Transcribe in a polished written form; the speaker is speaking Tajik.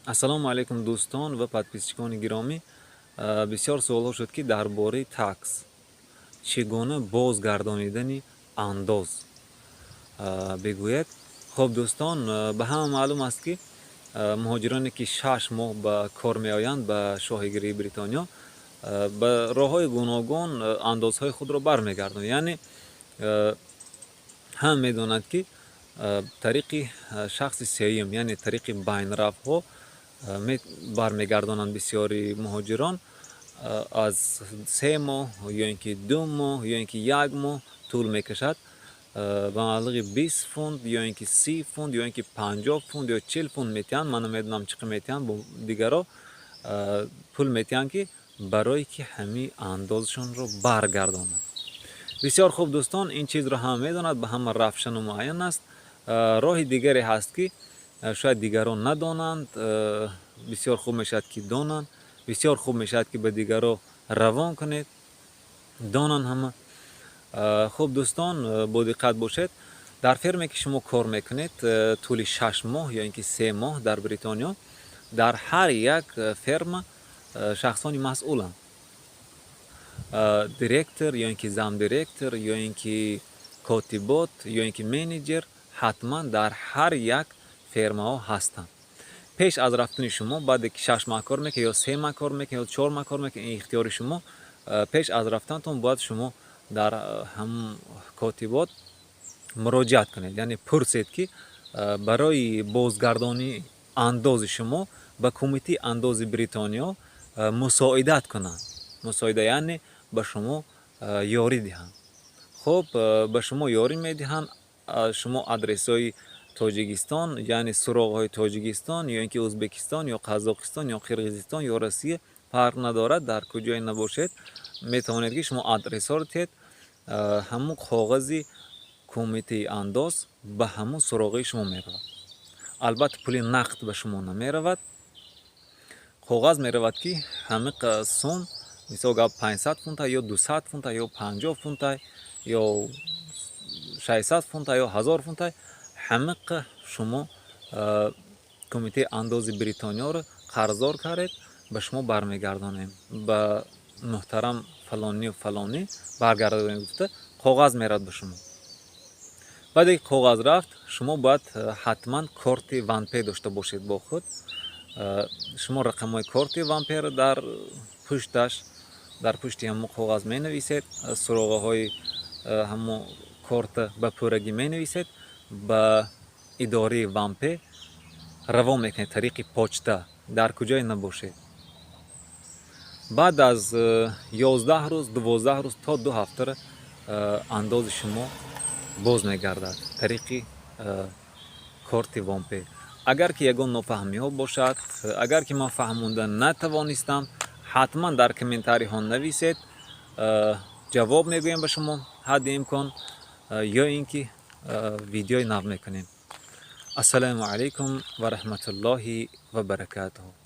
Ассалому алайкум, дӯстон ва подписчикони гиромӣ. Бисёр суолҳо шуд, ки дар бораи tax, чӣ гуна бозгардонидани андоз бигӯед. Хуб, дӯстон, ба ҳама маълум аст, ки муҳоҷироне, ки 6 моҳ ба кор меоянд ба Шоҳигирии Бритониё, ба роҳҳои гуногун андозҳои худро бармегардонанд. Яъне ҳама медонад, ки тариқи шахси сеюм, яъне тариқи байнрафҳо бармегардонанд. Бисёри муҳоҷирон аз 3 моҳ ё ин ки 2 моҳ ё ин ки як моҳ тӯл мекашад, ба маблағи 20 фунт ё ин ки 30 фунт ё ин ки 50 фунт ё 40 фунт метиҳанд. Ман намедонам, чӣ қадр метиҳанд. Бо дигаро пул метиҳанд, ки барое ки ҳамин андозашонро баргардонанд. Бисёр хуб, дӯстон, ин чизро ҳама медонад, ба ҳама равшану муайян аст. Роҳи дигаре ҳаст, ки шояд дигарон надонанд. Бисёр хуб мешавад, ки донанд. Бисёр хуб мешавад, ки ба дигаро равон кунед, донанд ҳама. Хуб, дӯстон, бодиққат бошед. Дар ферме, ки шумо кор мекунед тӯли 6 моҳ ё ин ки 3 моҳ дар Бритониё, дар ҳар як ферма шахсони масъуланд: директор ё ин ки замдиректор, ё ин ки котибот, ё ин ки менеҷер ҳатман дар ҳар як фермаҳо ҳастанд. Пеш аз рафтани шумо, баъде ки 6 моҳ кор мекунед ё 3 моҳ кор мекунед ё 4 моҳ кор мекунед, ин ихтиёри шумо, пеш аз рафтантон бояд шумо дар ҳамун котибот муроҷиат кунед, яъне пурсед, ки барои бозгардонии андози шумо ба Кумитаи андози Бритониё мусоидат кунанд. Мусоида, яъне ба шумо ёрӣ диҳанд. Хуб, ба шумо ёрӣ медиҳанд. Шумо адресҳои Тоҷикистон, яъне суроғҳои Тоҷикистон ё ин ки Ӯзбекистон ё Қазоқистон ё Қирғизистон ё Россия, фарқ надорад, дар куҷое набошед, метавонед, ки шумо адресҳоро диҳед. Ҳамун коғази Кумитаи андоз ба ҳамун суроғаи шумо меравад. Албатта, пули нақд ба шумо намеравад. Коғаз меравад, ки ҳамин сум, мисол гап, 500 фунта ё 200 фунта ё 50 фунта ё 600 фунта ё 1000 фунта, ҳамиқа шумо Кумитаи андози Бритониёро қарздор кардед, ба шумо бармегардонем, ба муҳтарам фалонию фалонӣ баргардонем гуфта, коғаз меравад ба шумо. Баъде ки коғаз рафт, шумо бояд ҳатман корти 1Pay дошта бошед бо худ. Шумо рақамҳои корти 1Pay ро дар пушташ, дар пушти ҳамон коғаз менависед, суроғаҳои ҳамон корта ба пуррагӣ менависед, ба идораи 1Pay равон мекунед тариқи почта, дар куҷое набошед. Баъд аз 11 рӯз, 12 рӯз то 2 ҳафтара андози шумо боз мегардад тариқи корти 1Pay. Агар ки ягон нофаҳмиҳо бошад, агар ки ман фаҳмонда натавонистам, ҳатман дар комментариҳо нависед, ҷавоб мегӯем ба шумо ҳадди имкон, ё ин ки видеои нав мекунем. Ассалому алайкум ва раҳматуллоҳи ва баракатуҳ.